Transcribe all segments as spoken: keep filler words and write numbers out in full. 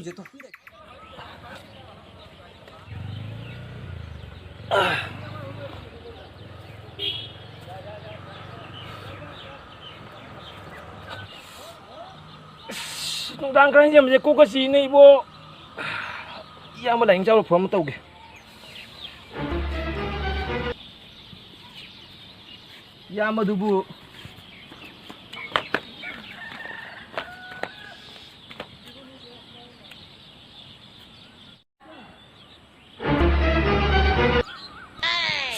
ꯑꯁ, ꯅꯨꯡꯗꯥꯡ ꯈꯔ ꯌꯦꯡꯕꯁꯦ ꯀꯣꯛꯀ ꯆꯤꯛꯏꯅꯦ ꯏꯕꯣ꯫ ꯏꯌꯥꯝꯕ ꯂꯥꯏꯅꯤꯡ ꯆꯥꯎꯔ ꯐꯣꯟ ꯑꯃ ꯇꯧꯒꯦ꯫ ꯏꯌꯥꯝꯕꯗꯨꯕꯨ꯫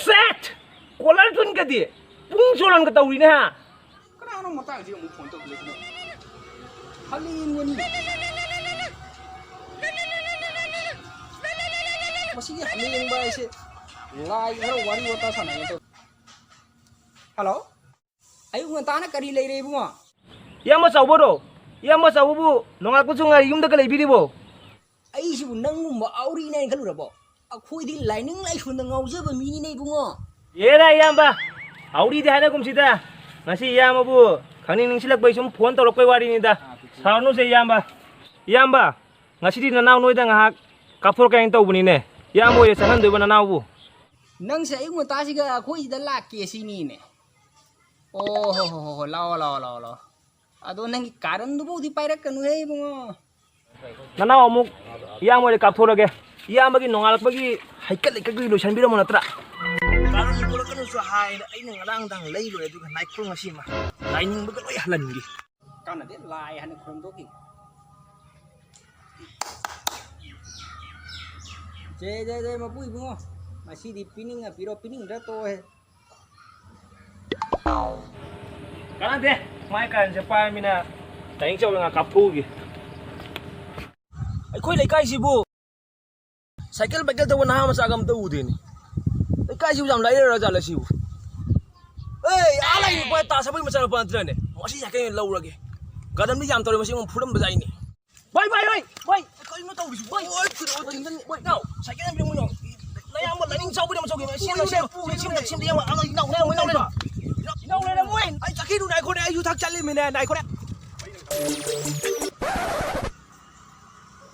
ꯁꯦꯠ! ꯀꯣꯂꯔ ꯊꯨꯟꯒꯗꯤ ꯄꯨꯡ ꯆꯣꯂꯟꯒ ꯇꯧꯔꯤꯅꯦ ꯍꯥ? ꯀꯅꯥꯅꯣ ꯃꯇꯥꯡꯁꯤꯗ ꯑꯃꯨꯛ ꯐꯣꯟ ꯇꯧꯁꯤꯜꯂꯛꯏꯁꯤꯅ? ꯍꯂꯦꯟꯒꯅꯤ꯫ ꯃꯁꯤꯒꯤ ꯍꯂꯦꯟꯕ ꯍꯥꯏꯁꯦ ꯂꯥꯏ ꯈꯔ ꯋꯥꯔꯤ ꯋꯥꯇꯥ ꯁꯥꯟꯅꯒꯦ ꯇꯧ꯫ ꯍꯜꯂꯣ? ꯑꯌꯨꯛ ꯉꯟꯇꯥꯅ ꯀꯔꯤ ꯂꯩꯔꯦ ꯏꯕꯨꯡꯉꯣ? ꯏꯌꯥꯝꯕ ꯆꯥꯎꯕꯔꯣ? ꯏꯌꯥꯝꯕ ꯆꯥꯎꯕꯕꯨ ꯅꯣꯡꯉꯥꯜꯂꯛꯄꯁꯨ ꯉꯥꯏꯔꯤ ꯌꯨꯝꯗꯒ ꯂꯩꯕꯤꯔꯤꯕꯣ? ꯑꯩꯁꯤꯕꯨ ꯅꯪꯒꯨꯝꯕ ꯑꯥꯎꯔꯤꯅꯦ ꯍꯥꯏꯅ ꯈꯜꯂꯨꯔꯕꯣ? ꯑꯩꯈꯣꯏꯗꯤ ꯂꯥꯏꯅꯤꯡ ꯂꯥꯏꯁꯣꯟꯗ ꯉꯥꯎꯖꯕ ꯃꯤꯅꯤꯅꯦ ꯏꯕꯨꯡꯉꯣ꯫ ꯑꯦꯔꯥ ꯏꯌꯥꯝꯕ, ꯑꯥꯎꯔꯤꯗꯤ ꯍꯥꯏꯅꯒꯨꯝꯁꯤꯗ꯫ ꯉꯁꯤ ꯏꯌꯥꯝꯕꯕꯨ ꯈꯪꯅꯤꯡ ꯅꯤꯡꯁꯤꯡꯂꯛꯄꯩ ꯁꯨꯝ ꯐꯣꯟ ꯇꯧꯔꯛꯄꯩ ꯋꯥꯔꯤꯅꯤꯗ꯫ ꯁꯥꯎꯔꯅꯨꯁꯦ ꯏꯌꯥꯝꯕ꯫ ꯏꯌꯥꯝꯕ, ꯉꯁꯤꯗꯤ ꯅꯅꯥꯎ ꯅꯣꯏꯗ ꯉꯥꯏꯍꯥꯛ ꯀꯥꯞꯊꯣꯔꯛꯀꯦ ꯍꯥꯏꯅ ꯇꯧꯕꯅꯤꯅꯦ꯫ ꯏꯌꯥꯝꯕ ꯍꯣꯏꯗ ꯆꯪꯍꯟꯗꯣꯏꯕ ꯅꯅꯥꯎꯕꯨ꯫ ꯅꯪꯁꯦ ꯑꯌꯨꯛ ꯉꯟꯇꯥꯁꯤꯒ ꯑꯩꯈꯣꯏꯁꯤꯗ ꯂꯥꯛꯀꯦ ꯁꯤꯅꯤꯅꯦ꯫ ꯑꯣ ꯍꯣ ꯍꯣ ꯍꯣ ꯍꯣ, ꯂꯥꯛꯑꯣ, ꯂꯥꯛꯑꯣ, ꯂꯥꯛꯑꯣ, ꯂꯥꯛꯑꯣ꯫ ꯑꯗꯣ ꯅꯪꯒꯤ ꯀꯥꯔꯟꯗꯨꯐꯥꯎꯗꯤ ꯄꯥꯏꯔꯛꯀꯅꯨꯍꯦ ꯏꯕꯨꯡꯉꯣ꯫ ꯅꯅꯥꯎ ꯑꯃꯨꯛ ꯏꯌꯥꯝꯕ ꯍꯣꯏꯗ ꯀꯥꯞꯊꯣꯔꯛꯑꯒꯦ꯫ ꯏꯌꯥꯝꯕꯒꯤ ꯅꯣꯡꯉꯥꯜꯂꯛꯄꯒꯤ ꯍꯩꯀꯠ ꯂꯩꯀꯠꯇꯨꯗꯤ ꯂꯣꯏꯁꯟꯕꯤꯔꯝꯃꯣ ꯅꯠꯇ꯭ꯔꯥ? ꯀꯥꯔꯟ ꯊꯣꯛꯂꯛꯀꯅꯨꯁꯨ ꯍꯥꯏꯅ ꯑꯩꯅ ꯉꯔꯥꯡꯗꯥꯡ ꯂꯩꯔꯨꯔꯦ, ꯑꯗꯨꯒ ꯅꯥꯏꯈꯣ ꯉꯁꯤꯃ ꯂꯥꯏꯅꯤꯡꯕꯒ ꯂꯣꯏ ꯍꯜꯍꯟꯒꯦ꯫ ꯀꯥꯟꯅꯗꯦ, ꯂꯥꯏ ꯍꯥꯟꯅ ꯈꯨꯔꯨꯝꯊꯣꯛꯈꯤ꯫ ꯖꯦ, ꯖꯦ, ꯖꯦ, ꯃꯄꯨ ꯏꯕꯨꯡꯉꯣ, ꯉꯁꯤꯗꯤ ꯄꯤꯅꯤꯡꯉ ꯄꯤꯔꯣ, ꯄꯤꯅꯤꯡꯗ꯭ꯔ ꯇꯣꯛꯑꯣꯍꯦ꯫ ꯀꯥꯟꯅꯗꯦ, ꯃꯥꯏ ꯀꯥꯔꯟꯁꯦ ꯄꯥꯏꯔꯃꯤꯅ ꯇꯥꯏꯅꯤꯡ ꯆꯧꯗ ꯉꯥꯏꯍꯥꯛ ꯀꯥꯞꯊꯣꯛꯎꯒꯦ꯫ ꯑꯩꯈꯣꯏ ꯂꯩꯀꯥꯏꯁꯤꯕꯨ ꯁꯥꯏꯀꯜ ꯕꯥꯏꯀꯜ ꯊꯧꯕ ꯅꯍꯥ ꯃꯆꯥꯒ ꯑꯝꯇ ꯎꯗꯦꯅꯦ꯫ ꯂꯩꯀꯥꯏꯁꯤꯕꯨ ꯌꯥꯝ ꯂꯥꯏꯔꯔ ꯖꯥꯠꯂ ꯁꯤꯕꯨ? ꯑꯦ, ꯑꯥ ꯂꯩ ꯅꯨꯄꯥ ꯇꯥ ꯁꯥꯕꯒꯤ ꯃꯆꯥꯅꯨꯄꯥ ꯅꯠꯇ꯭ꯔꯅꯦ? ꯃꯁꯤ ꯁꯥꯏꯀꯜ ꯑꯣꯏꯅ ꯂꯧꯔꯒꯦ꯫ ꯒꯥꯔꯗꯟꯗꯤ ꯌꯥꯝ ꯇꯧꯔꯦ, ꯃꯁꯤ ꯑꯃꯨꯛ ꯐꯨꯔꯝꯕ ꯖꯥꯠꯅꯤ꯫ ꯚꯥꯏ, ꯚꯥꯏ, ꯚꯥꯏ, ꯚꯥꯏ, ꯀꯔꯤꯅꯣ ꯇꯧꯔꯤꯁꯤꯕꯨ? ꯚꯥꯏ, ꯚꯥꯏ, ꯀꯩꯅꯣ ꯇꯧꯔꯤꯁꯤꯕꯨ? ꯚꯥꯏ, ꯏꯅꯥꯎ, ꯁꯥꯏꯀꯜ ꯑꯃ ꯄꯤꯔꯝꯃꯨ ꯏꯅꯥꯎ꯫ ꯅꯌꯥꯝꯕ ꯂꯥꯏꯅꯤꯡ ꯆꯥꯎꯕꯗꯤ ꯑꯃ ꯆꯧꯒꯦ꯫ ꯁꯦꯝꯗ, ꯁꯦꯝꯗ, ꯁꯦꯝꯗ, ꯏꯌꯥꯝꯕ, ꯏꯅꯥꯎ, ꯏꯅꯥꯎ, ꯏꯅꯥꯎ, ꯏꯅꯥꯎ, ꯏꯅꯥꯎ꯫ ꯏꯅꯥꯎ ꯂꯩꯔꯝꯃꯣꯏ꯫ ꯑꯩ ꯆꯠꯈꯤꯅꯨ, ꯉꯥꯏꯈꯣꯅꯦ, ꯑꯩꯁꯨ ꯊꯛ ꯆꯠꯂꯤꯃꯤꯅꯦ, ꯉꯥꯏꯈꯣꯅꯦ꯫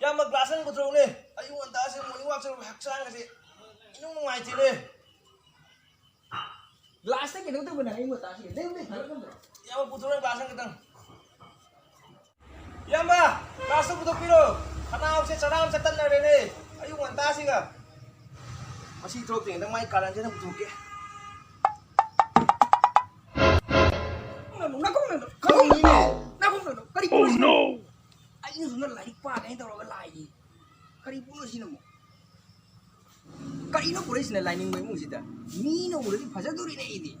ꯏꯌꯥꯝꯕ, ꯒ꯭ꯂꯥꯁ ꯑꯅꯤ ꯄꯨꯊꯣꯔꯛꯎꯅꯦ꯫ ꯑꯌꯨꯛ ꯉꯟꯇꯥꯁꯦ ꯃꯣꯔꯅꯤꯡ ꯋꯥꯛ ꯆꯠꯂꯨꯕ ꯍꯛꯆꯥꯡ ꯑꯁꯦ ꯏꯅꯨꯡ ꯅꯨꯡꯉꯥꯏꯇꯦꯅꯦ꯫ ꯒ꯭ꯂꯥꯁꯇ ꯀꯩꯅꯣ ꯇꯧꯕꯅꯦ ꯑꯌꯨꯛ ꯉꯟꯇꯥꯁꯦ꯫ ꯂꯩꯌꯨꯅꯦ, ꯊꯥꯡꯒꯠꯂꯝꯗ꯭ꯔꯣ? ꯏꯌꯥꯝꯕ, ꯄꯨꯊꯣꯔꯛꯎ ꯒ꯭ꯂꯥꯁ ꯑꯅꯤ ꯈꯛꯇꯪ꯫ ꯏꯌꯥꯝꯕ, ꯒ꯭ꯂꯥꯁꯇꯨ ꯄꯨꯊꯣꯛꯄꯤꯔꯣ꯫ ꯈꯅꯥꯎꯁꯦ ꯆꯔꯥ ꯑꯃ ꯆꯠꯇꯟꯅꯔꯦꯅꯦ ꯑꯌꯨꯛ ꯉꯟꯇꯥꯁꯤꯒ꯫ ꯃꯁꯤ ꯊꯣꯛꯇ꯭ꯔꯤꯉꯩꯗ ꯃꯥꯏ ꯀꯥꯔꯟꯁꯦ ꯑꯗꯨꯝ ꯄꯨꯊꯣꯛꯀꯦ꯫ ꯅꯥꯀꯣꯡ ꯅꯥꯗꯣ, ꯀꯔꯤꯅꯣ? ꯅꯥꯀꯣꯡ ꯅꯥꯗꯣ, ꯀꯔꯤ ꯄꯣꯠꯅꯣ? ꯑꯩꯅ ꯁꯣꯝꯗ ꯂꯥꯏꯔꯤꯛ ꯄꯥꯒꯦꯅ ꯇꯧꯔꯒ ꯂꯥꯏꯒꯤ ꯀꯔꯤ ꯄꯣꯠꯅꯣ ꯁꯤꯅ ꯑꯃꯨꯛ? ꯀꯔꯤꯅꯣ ꯄꯨꯔꯛꯏꯁꯤꯅ ꯂꯥꯏꯅꯤꯡꯕ ꯏꯃꯨꯡꯁꯤꯗ? ꯃꯤꯅ ꯎꯔꯗꯤ ꯐꯖꯗꯣꯔꯤꯅꯦ ꯑꯩꯗꯤ꯫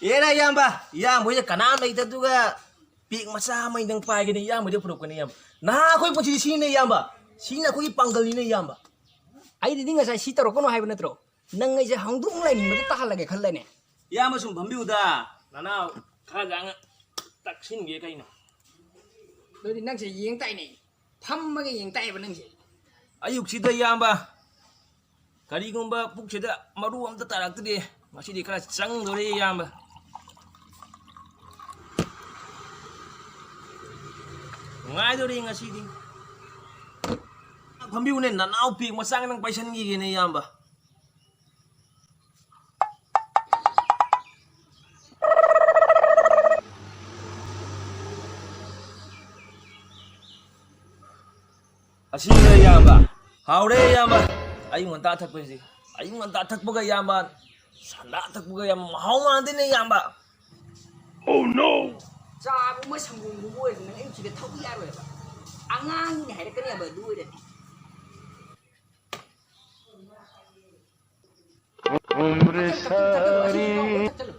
ꯑꯦꯔꯥ ꯏꯌꯥꯝꯕ, ꯏꯌꯥꯝꯕ ꯍꯣꯏꯗ ꯀꯅꯥꯝ ꯂꯩꯇꯗꯨꯒ ꯄꯦꯛ ꯃꯆꯥ ꯑꯃ ꯅꯪ ꯄꯥꯏꯒꯅꯤ, ꯏꯌꯥꯝꯕ ꯍꯣꯏꯗ ꯄꯨꯔꯛꯄꯅꯤ ꯏꯌꯥꯝꯕ꯫ ꯅꯍꯥ ꯑꯩꯈꯣꯏ ꯄꯨꯟꯁꯤꯁꯤ ꯁꯤꯅꯤꯅꯦ ꯏꯌꯥꯝꯕ, ꯁꯤꯅ ꯑꯩꯈꯣꯏꯒꯤ ꯄꯥꯡꯒꯜꯅꯤꯅꯦ ꯏꯌꯥꯝꯕ꯫ ꯑꯩꯗꯤ ꯉꯁꯥꯏ ꯁꯤ ꯇꯧꯔꯛꯀꯅꯣ ꯍꯥꯏꯕ ꯅꯠꯇ꯭ꯔꯣ? ꯅꯪ ꯑꯩꯁꯦ ꯍꯧꯗꯣꯡ ꯂꯥꯏꯅꯤꯡꯕꯗ ꯇꯥꯍꯜꯂꯒꯦ ꯈꯜꯂꯦꯅꯦ꯫ ꯏꯌꯥꯝꯕ ꯁꯨꯝ ꯐꯝꯕꯤꯌꯨꯗ, ꯅꯅꯥꯎ ꯈꯔ ꯉꯥꯡꯉ ꯇꯛꯁꯤꯟꯒꯦ ꯀꯩꯅꯣ꯫ ꯑꯗꯨꯗꯤ ꯅꯪꯁꯦ ꯌꯦꯡ ꯇꯥꯏꯅꯦ, ꯐꯝꯃꯒ ꯌꯦꯡ ꯇꯥꯏꯑꯕ ꯅꯪꯁꯦ꯫ ꯑꯌꯨꯛꯁꯤꯗ ꯏꯌꯥꯝꯕ, ꯀꯔꯤꯒꯨꯝꯕ ꯄꯨꯛꯁꯤꯗ ꯃꯔꯨ ꯑꯝꯇ ꯇꯥꯔꯛꯇ꯭ꯔꯗꯤ ꯉꯁꯤꯗꯤ ꯈꯔ ꯆꯪꯗꯣꯔꯦ ꯏꯌꯥꯝꯕ꯫ ꯅꯨꯡꯉꯥꯏꯗꯣꯔꯤ ꯉꯁꯤꯗꯤ꯫ ꯐꯝꯕꯤꯌꯨꯅꯦ, ꯅꯅꯥꯎ ꯄꯦꯛ ꯃꯆꯥ ꯅꯪ ꯄꯥꯏꯁꯟꯈꯤꯒꯦꯅꯦ ꯏꯌꯥꯝꯕ꯫ ꯑꯁꯤꯅ ꯏꯌꯥꯝꯕ꯫ ꯍꯥꯎꯔꯦ ꯏꯌꯥꯝꯕ꯫ ꯑꯌꯨꯛ ꯉꯟꯇꯥ ꯊꯛꯄꯁꯦ꯫ ꯑꯌꯨꯛ ꯉꯟꯇꯥ ꯊꯛꯄꯒ ꯏꯌꯥꯝꯕ, ꯁꯟꯗꯥ ꯊꯛꯄꯒ ꯌꯥꯝ ꯃꯍꯥꯎ ꯃꯥꯟꯗꯦꯅꯦ ꯏꯌꯥꯝꯕ꯫ Oh no! ꯆꯥꯒꯨꯝꯕ ꯁꯪꯒꯣꯝꯒꯨꯝꯕ ꯑꯣꯏꯔꯗꯤ ꯅꯪ ꯑꯌꯨꯛꯁꯤꯗ ꯊꯛꯎ ꯌꯥꯔꯣꯏꯕ꯫ ꯑꯉꯥꯡꯅꯤ ꯍꯥꯏꯔꯛꯀꯅꯦꯕ ꯑꯗꯨ ꯑꯣꯏꯔꯗꯤ꯫ ꯊꯛꯆꯜꯂꯨ, ꯊꯛꯆꯜꯂꯨ, ꯑꯁꯤ ꯊꯛꯆꯜꯂꯨ꯫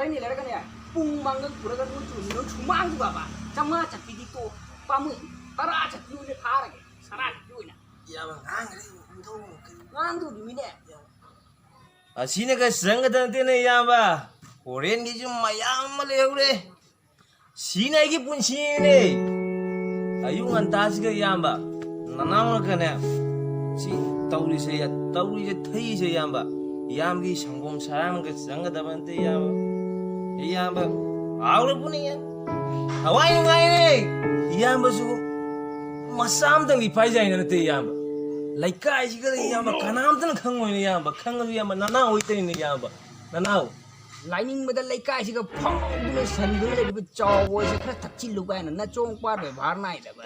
ꯑꯩꯅ ꯂꯩꯔꯒꯅꯦ, ꯄꯨꯡ ꯃꯥꯡꯗ ꯄꯨꯔꯒ ꯅꯣꯏ ꯇꯨꯔꯤꯁꯤ ꯅꯣꯏ ꯁꯨꯃꯥꯡꯗꯨ ꯕꯥꯕꯥ꯫ ꯆꯥꯝꯃꯉꯥ ꯆꯠꯄꯤꯗꯤ ꯇꯣ ꯄꯥꯝꯃꯨꯏ꯫ ꯇꯔꯥ ꯆꯠꯄꯤ ꯑꯣꯏꯅ ꯊꯥꯔꯒꯦ, ꯁꯅꯥ ꯆꯠꯄꯤ ꯑꯣꯏꯅ꯫ ꯏꯌꯥꯝꯕ, ꯉꯥꯡꯈ꯭ꯔꯦ, ꯉꯥꯡꯗꯧꯕ ꯀꯩꯅꯣ? ꯉꯥꯡꯗꯧꯔꯤꯃꯤꯅꯦ꯫ ꯏꯌꯥꯝꯕ꯫ ꯑꯁꯤꯅꯒ ꯆꯪꯒꯗꯕ ꯅꯠꯇꯦꯅꯦ, ꯏꯌꯥꯝꯕ꯫ ꯍꯣꯔꯦꯟꯒꯤꯁꯨ ꯃꯌꯥꯝ ꯑꯃ ꯂꯩꯍꯧꯔꯦ꯫ ꯁꯤꯅ ꯑꯩꯒꯤ ꯄꯨꯟꯁꯤꯅꯦ꯫ ꯑꯌꯨꯛ ꯉꯟꯇꯥꯁꯤꯒ ꯏꯌꯥꯝꯕ, ꯅꯅꯥꯎꯅꯒꯅꯦ, ꯁꯤ ꯇꯧꯔꯤꯁꯦ, ꯇꯧꯔꯤꯁꯦ ꯊꯩꯁꯦ ꯏꯌꯥꯝꯕ, ꯏꯌꯥꯝꯕꯒꯤ ꯁꯪꯒꯣꯝ ꯁꯥꯔꯥꯡꯒ ꯆꯪꯒꯗꯕ ꯅꯠꯇꯦ ꯏꯌꯥꯝꯕ꯫ ꯏꯌꯥꯝꯕ, ꯍꯥꯎꯔꯕꯅꯤ ꯏꯌꯥꯝꯕ꯫ ꯊꯋꯥꯏ ꯅꯨꯡꯉꯥꯏꯔꯦ꯫ ꯏꯌꯥꯝꯕꯁꯨ ꯃꯆꯥ ꯑꯃꯇꯪꯒꯤ ꯄꯥꯏꯖꯥꯏꯅ ꯅꯠꯇꯦ ꯏꯌꯥꯝꯕ꯫ ꯂꯩꯀꯥꯏꯁꯤꯒ ꯏꯌꯥꯝꯕ ꯀꯅꯥꯝꯇꯅ ꯈꯪꯉꯣꯏꯅꯦ ꯏꯌꯥꯝꯕ꯫ ꯈꯪꯉꯁꯨ ꯏꯌꯥꯝꯕ ꯅꯅꯥꯎ ꯍꯣꯏꯇꯅꯤꯅꯦ ꯏꯌꯥꯝꯕ꯫ ꯅꯅꯥꯎ꯫ ꯂꯥꯏꯅꯤꯡꯕꯗ ꯂꯩꯀꯥꯏꯁꯤꯒ ꯐꯥꯎꯗꯨꯅ ꯁꯟꯗꯨꯅ ꯂꯩꯔꯤꯕ ꯆꯥꯎꯕ ꯑꯁꯦ ꯈꯔ ꯊꯛꯆꯤꯜꯂꯨ ꯀꯥꯏꯅ ꯅꯆꯣꯡ ꯄꯥꯠ ꯕꯦꯕꯥꯔ ꯅꯥꯏꯗꯕ꯫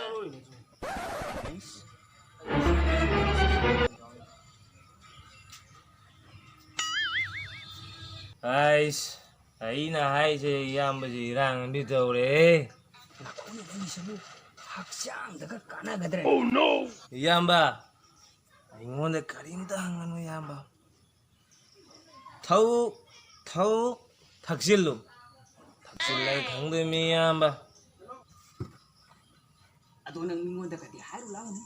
ꯑꯩꯁ, ꯑꯩꯅ ꯍꯥꯏꯁꯦ ꯏꯌꯥꯝꯕꯁꯦ ꯏꯔꯥꯡ ꯑꯃꯗꯤ ꯇꯧꯔꯦ꯫ ꯅꯈꯣꯏꯅ ꯅꯪꯒꯤꯁꯤꯕꯨ ꯍꯛꯆꯥꯡꯗꯒ ꯀꯥꯟꯅꯒꯗ꯭ꯔꯦ? ꯏꯌꯥꯝꯕ, ꯑꯩꯉꯣꯟꯗ ꯀꯔꯤꯝꯇ ꯍꯪꯒꯅꯨ ꯏꯌꯥꯝꯕ꯫ ꯊꯧ, ꯊꯧ, ꯊꯛꯆꯤꯜꯂꯨ꯫ ꯊꯛꯆꯤꯜꯂꯒ ꯈꯪꯗꯣꯏꯃꯤ ꯏꯌꯥꯝꯕ꯫ ꯑꯗꯣ ꯅꯪ ꯃꯤꯉꯣꯟꯗꯒꯗꯤ ꯍꯥꯏꯔꯨ ꯂꯥꯎꯅꯦ꯫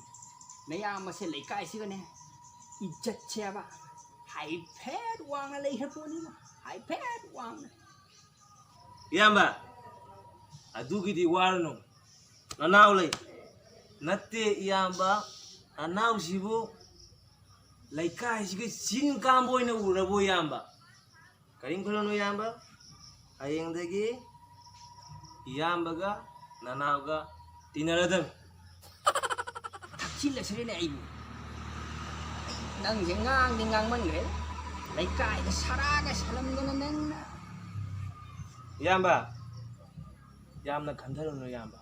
ꯅꯌꯥꯝꯕꯁꯦ ꯂꯩꯀꯥꯏꯁꯤꯒꯅꯦ, ꯏꯖꯠꯁꯦꯕ ꯍꯥꯏꯐꯦꯠ ꯋꯥꯡꯅ ꯂꯩꯈ꯭ꯔ ꯄꯣꯠꯅꯤꯕ, ꯍꯥꯏꯐꯦꯠ ꯋꯥꯡꯅ꯫ ꯏꯌꯥꯝꯕ, ꯑꯗꯨꯒꯤꯗꯤ ꯋꯥꯔꯨꯅꯨ꯫ ꯅꯅꯥꯎ ꯂꯩ꯫ ꯅꯠꯇꯦ ꯏꯌꯥꯝꯕ, ꯅꯅꯥꯎꯁꯤꯕꯨ ꯂꯩꯀꯥꯏꯁꯤꯒꯤ ꯆꯤꯟ ꯀꯥꯡꯕ ꯑꯣꯏꯅ ꯎꯔꯕꯣ ꯏꯌꯥꯝꯕ? ꯀꯔꯤꯝ ꯈꯜꯂꯨꯅꯨ ꯏꯌꯥꯝꯕ, ꯍꯌꯦꯡꯗꯒꯤ ꯏꯌꯥꯝꯕꯒ ꯅꯅꯥꯎꯒ ꯇꯤꯟꯅꯔꯗꯝꯅꯤ꯫ ꯊꯛꯆꯤꯜꯂꯁꯤꯔꯅꯦ ꯑꯩꯕꯨ? ꯅꯪꯁꯦ ꯉꯥꯡꯗꯤ ꯉꯥꯡꯃꯟꯈ꯭ꯔꯦ꯫ ꯂꯩꯀꯥꯏꯗ ꯁꯔꯥꯒ ꯁꯥꯂꯝꯗꯅ ꯅꯪꯅ꯫ ꯏꯌꯥꯝꯕ, ꯌꯥꯝꯅ ꯈꯟꯊꯔꯨꯅꯨ ꯏꯌꯥꯝꯕ꯫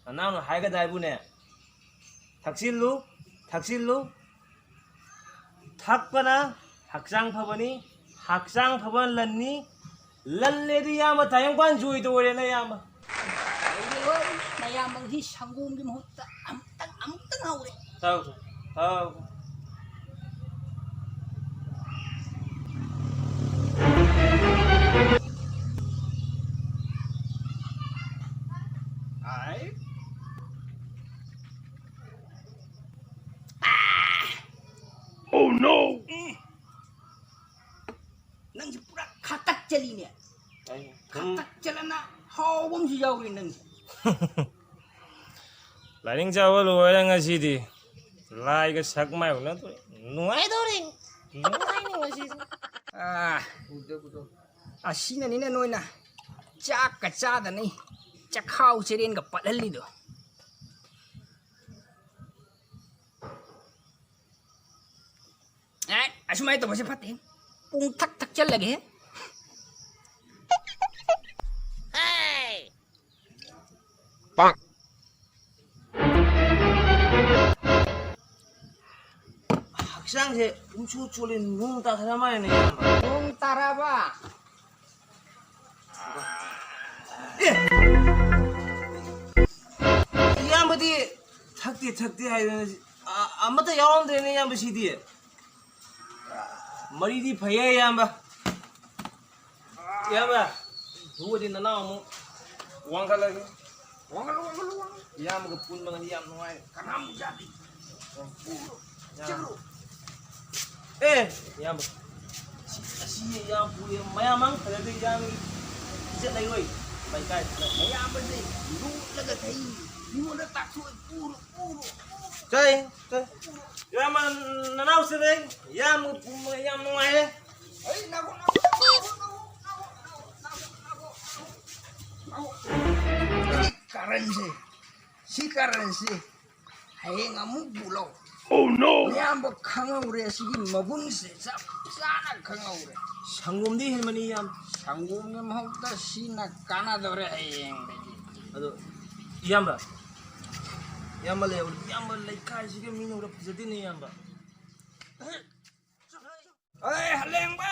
ꯅꯅꯥꯎꯅ ꯍꯥꯏꯒꯗꯥꯏꯕꯨꯅꯦ, ꯊꯛꯆꯤꯜꯂꯨ, ꯊꯛꯆꯤꯜꯂꯨ꯫ ꯊꯛꯄꯅ ꯍꯛꯆꯥꯡ ꯐꯕꯅꯤ, ꯍꯛꯆꯥꯡ ꯐꯕꯅ ꯂꯟꯅꯤ, ꯂꯜꯂꯦꯗꯤ ꯏꯌꯥꯝꯕ ꯇꯥꯏꯕꯪꯄꯥꯟ ꯖꯣꯏꯗ ꯑꯣꯏꯔꯦꯅ ꯏꯌꯥꯝꯕ꯫ ꯑꯩꯗꯤ ꯍꯣꯏ, ꯃꯌꯥꯝꯕꯒꯤ ꯁꯪꯒꯣꯝꯒꯤ ꯃꯍꯨꯠꯇ ꯑꯃꯨꯛꯇꯪ, ꯑꯃꯨꯛꯇꯪ ꯍꯧꯔꯦ꯫ ꯊꯛꯎ, ꯊꯛꯎ꯫ Oh no! ꯎꯝ꯫ ꯅꯪꯁꯦ ꯄꯨꯔꯥ ꯈꯇꯛ ꯆꯠꯂꯤꯅꯦ꯫ ꯑꯩ ꯁꯨꯝ ꯈꯇꯛ ꯆꯠꯂꯅ ꯍꯥꯎꯕ ꯑꯃꯁꯨ ꯌꯥꯎꯔꯤ ꯅꯪꯁꯦ꯫ ꯂꯥꯏꯅꯤꯡ ꯆꯥꯕ ꯂꯣꯏꯔꯦ ꯉꯁꯤꯗꯤ꯫ ꯂꯥꯏꯒ ꯁꯛ ꯃꯥꯏ ꯎꯅꯗꯣꯔꯦ꯫ ꯅꯨꯡꯉꯥꯏꯗꯧꯔꯤ꯫ ꯅꯨꯡꯉꯥꯏꯅꯤ ꯉꯁꯤꯗꯤ꯫ ꯑꯥ, ꯑꯁꯤꯅꯅꯤꯅ ꯅꯣꯏꯅ ꯆꯥꯛꯀ ꯆꯥꯗꯅꯤ ꯆꯈꯥꯎ ꯆꯦꯔꯦꯟꯒ ꯄꯠꯍꯜꯂꯤꯗꯣ꯫ ꯑꯦ, ꯑꯁꯨꯃꯥꯏꯅ ꯇꯧꯕꯁꯦ ꯐꯠꯇꯦ꯫ ꯄꯨꯡ ꯊꯛ ꯊꯛꯆꯜꯂꯒꯦ꯫ ꯍꯛꯆꯥꯡꯁꯦ ꯄꯨꯡꯁꯨ ꯆꯣꯠꯂꯦ, ꯅꯣꯡ ꯇꯥꯈ꯭ꯔ ꯃꯥꯜꯂꯦꯅꯦ, ꯏꯌꯥꯝꯕ꯫ ꯅꯣꯡ ꯇꯥꯔꯕ? ꯑꯦ! ꯏꯌꯥꯝꯕꯗꯤ ꯊꯛꯇꯦ, ꯊꯛꯇꯦ ꯍꯥꯏꯗꯅ, ꯑ-, ꯑꯃꯠꯇ ꯌꯥꯎꯔꯝꯗ꯭ꯔꯦꯅꯦ, ꯏꯌꯥꯝꯕ, ꯁꯤꯗꯤ꯫ ꯃꯔꯤꯗꯤ ꯐꯩꯌꯦ, ꯏꯌꯥꯝꯕ꯫ ꯏꯌꯥꯝꯕ, ꯊꯨꯑꯗꯤ ꯅꯅꯥꯎ ꯑꯃꯨꯛ ꯋꯥꯡꯈꯠꯂꯒꯦ꯫ ꯋꯥꯡꯈꯠꯂꯨ, ꯋꯥꯡꯈꯠꯂꯨ, ꯋꯥꯡꯈꯠꯂꯨ꯫ ꯏꯌꯥꯝꯕꯒ ꯄꯨꯟꯕꯒꯗꯤ ꯌꯥꯝ ꯅꯨꯡꯉꯥꯏ꯫ ꯀꯅꯥꯃꯨꯛ ꯌꯥꯗꯦ꯫ ꯄꯨꯔꯣ, ꯆꯠꯂꯨ꯫ ꯑꯦ, ꯏꯌꯥꯝꯕ꯫ ꯑꯁꯤ, ꯑꯁꯤ ꯏꯌꯥꯝꯕ ꯄꯨꯔꯦ꯫ ꯃꯌꯥꯝ ꯃꯥꯡ ꯐꯖꯗꯦ, ꯏꯌꯥꯝꯕꯒꯤ ꯏꯖꯠ ꯂꯩꯔꯣꯏ꯫ ꯂꯩꯀꯥꯏꯗ ꯃꯌꯥꯝꯕꯁꯦ ꯂꯣꯠꯂꯒ ꯊꯩ꯫ ꯃꯤꯉꯣꯟꯗ ꯇꯥꯛꯊꯣꯛꯑꯦ꯫ ꯄꯨꯔꯣ, ꯄꯨꯔꯣ, ꯄꯨꯔꯣ꯫ ꯆꯥꯏ, ꯆꯥꯏ꯫ ꯏꯌꯥꯝꯕ, ꯅꯅꯥꯎꯁꯦ ꯂꯩ꯫ ꯏꯌꯥꯝꯕꯒ ꯄꯨꯟꯕꯒ ꯌꯥꯝ ꯅꯨꯡꯉꯥꯏꯔꯦ꯫ ꯑꯩ ꯅꯥꯈꯣ, ꯅꯥꯈꯣ, ꯅꯥꯈꯣ꯫ ꯁꯤ ꯀꯔꯟꯁꯦ, ꯁꯤ ꯀꯔꯟꯁꯦ ꯍꯌꯦꯡ ꯑꯃꯨꯛ ꯄꯨꯂꯧ꯫ Oh no! ꯃꯌꯥꯝꯕ ꯈꯪꯍꯧꯔꯦ, ꯁꯤꯒꯤ ꯃꯒꯨꯟꯁꯦ ꯆꯞ ꯆꯥꯅ ꯈꯪꯍꯧꯔꯦ꯫ ꯁꯪꯒꯣꯝꯗꯤ ꯍꯦꯟꯕꯅꯤ, ꯏꯌꯥꯝꯕ꯫ ꯁꯪꯒꯣꯝꯒꯤ ꯃꯍꯨꯠꯇ ꯁꯤꯅ ꯀꯥꯟꯅꯗꯧꯔꯦ ꯍꯌꯦꯡꯗꯒꯤ꯫ ꯑꯗꯣ, ꯏꯌꯥꯝꯕ, ꯏꯌꯥꯝꯕ ꯂꯩꯍꯧꯔꯦ꯫ ꯏꯌꯥꯝꯕ ꯂꯩꯀꯥꯏꯁꯤꯒꯤ ꯃꯤꯅ ꯎꯔ ꯐꯖꯗꯦꯅꯦ, ꯏꯌꯥꯝꯕ꯫ ꯑꯩ ꯍꯂꯦꯡꯕ,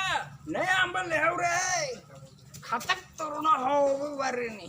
ꯅꯌꯥꯝꯕ ꯂꯩꯍꯧꯔꯦ꯫ ꯈꯇꯛ ꯇꯧꯔꯨꯅ ꯍꯧꯕ ꯋꯥꯔꯤꯅꯤ꯫